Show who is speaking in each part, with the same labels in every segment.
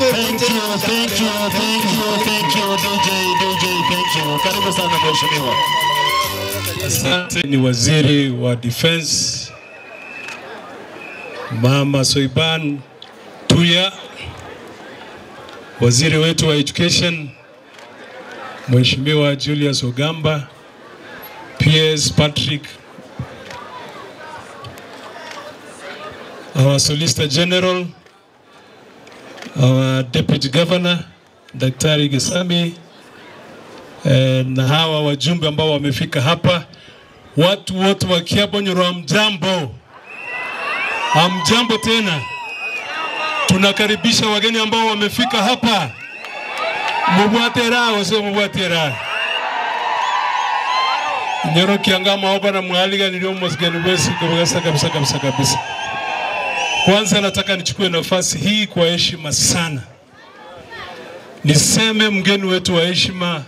Speaker 1: Thank you, thank you, thank you, thank you, DJ, DJ, thank you. Karibu sana mheshimiwa.
Speaker 2: Asante. Ni waziri wa defense Mama Soipan Tuya, waziri wetu wa education Mheshimiwa Julius Ogamba, PS Patrick, our Solicitor General, our Deputy Governor Daktari Gesami eh, na hawa wajumbe ambao wamefika hapa, watu wote wa Kiabonyoru, hamjambo? Hamjambo tena. Tunakaribisha wageni ambao wamefika hapa. Mubwate raha wase mubwate raha. Nyoro kiangama hapa na mwaliga nilio mwasigani wesi kabisa kabisa kabisa kabisa. Kwanza nataka nichukue nafasi hii kwa heshima sana niseme mgeni wetu wa heshima,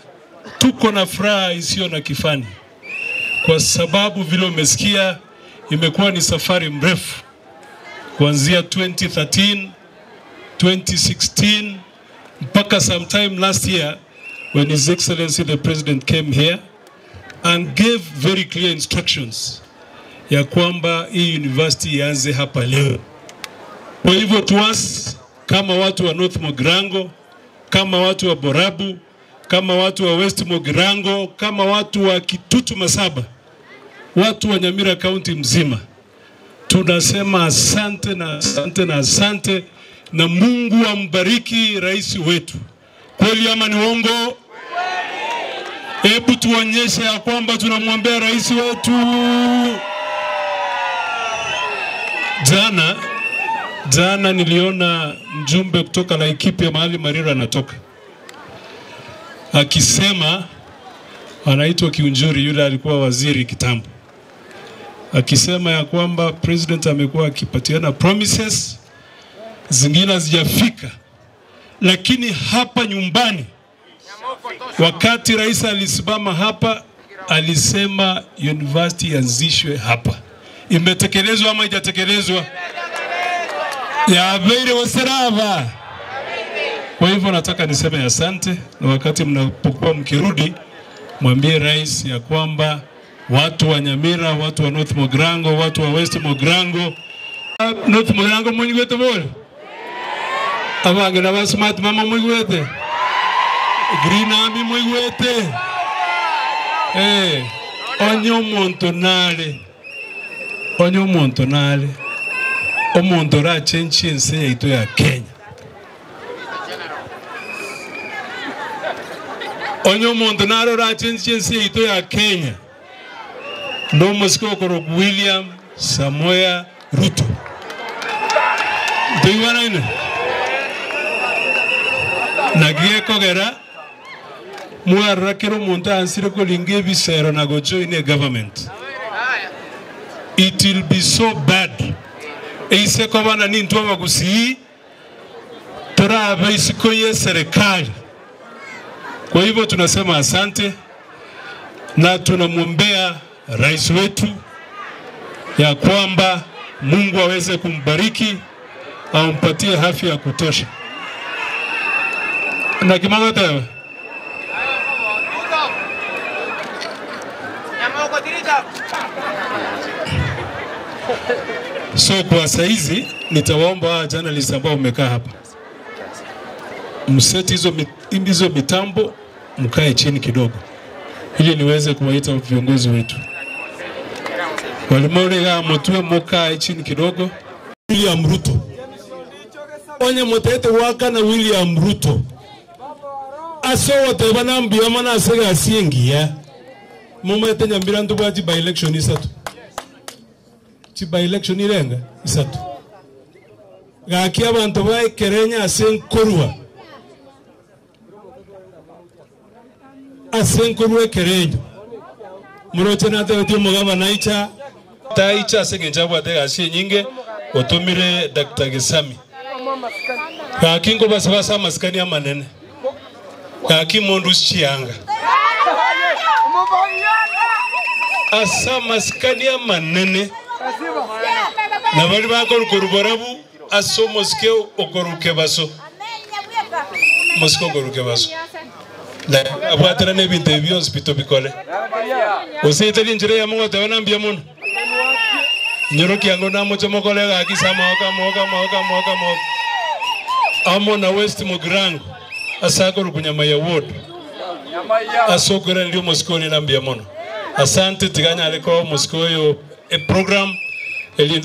Speaker 2: tuko na furaha isiyo na kifani, kwa sababu vile umesikia, imekuwa ni safari mrefu kuanzia 2013 2016 mpaka sometime last year when His Excellency the President came here and gave very clear instructions ya kwamba hii university ianze hapa leo. Kwa hivyo to us kama watu wa North Mogrango, kama watu wa Borabu, kama watu wa West Mogrango, kama watu wa Kitutu Masaba, watu wa Nyamira County mzima, tunasema asante na asante na asante, na Mungu ambariki rais wetu. Kweli ama ni uongo? Hebu tuonyeshe ya kwamba tunamwombea rais wetu. Jana jana niliona mjumbe kutoka Laikipia mahali Mariro anatoka akisema, anaitwa Kiunjuri, yule alikuwa waziri kitambo, akisema ya kwamba president amekuwa akipatiana promises zingine hazijafika, lakini hapa nyumbani, wakati rais alisimama hapa, alisema university ianzishwe hapa. Imetekelezwa ama haijatekelezwa? Yabeire waserava. Kwa hivyo nataka niseme asante, na wakati mnapokuwa mkirudi, mwambie rais ya kwamba watu wa Nyamira, watu wa North Mogrango, watu wa West Mogrango, North Mogrango munyigwete bole abange na ba smart mama muigwete Green Army muigwete eh onye omonto nare onye omonto nare omonto orachenchie ense yaito ya Kenya onye omonto nare orachenchie ense yaito ya Kenya nomosike okorokwa William Samoei Ruto ntoigwanaine naki gekogera mwarora kera omonto aansire koringa ebisero na gojoin egovernment it will be so bad eise kobana nintwe abagusii torabe isiko ye serikali. Kwa hivyo tunasema asante na tunamwombea rais wetu ya kwamba Mungu aweze kumbariki ampatie afya ya kutosha. Na kimagotewe So kwa saizi nitawaomba hawa journalists ambao mmekaa hapa mseti hizo mit- hizo mitambo, mkae chini kidogo, ili niweze kuwaita viongozi wetu walimorega mutue mukae chini kidogo. William Ruto onye mutete wakana William Ruto asowoteba nambuya mana asega asiengiya mumete nyambira ntubwa chi by election isatu chi by election irenga isatu gaki abanto baekerenya ase nkorwa ase nkorwa ekerenyo muroche natebetie omogabana aicha taicha ase eng'encho abwate egasi enyinge otomire Dr. Gesami gaki nkobasaba ase amasikani amanene gaki mondu chianga ase amasikani amanene nabari bakorukoru borabu. Ase omosike okorwa kebaso, omosike okorwa kebaso, abwaterane ebinto ebi bionsi pi tobikore. Gose etari enchera eyemo goteba na mbuya mono? Inyorokia ango namoche mokore egaki ase amagoko, amagoko, amagoko, amagoko, amagoko. Amo na West Mugirango ase akorokwa Nyamaiya Ward, ase okoiraneria omosike oria na mbuya mono. Asante, tiga nyare koa omosike oyo eprogram erinde.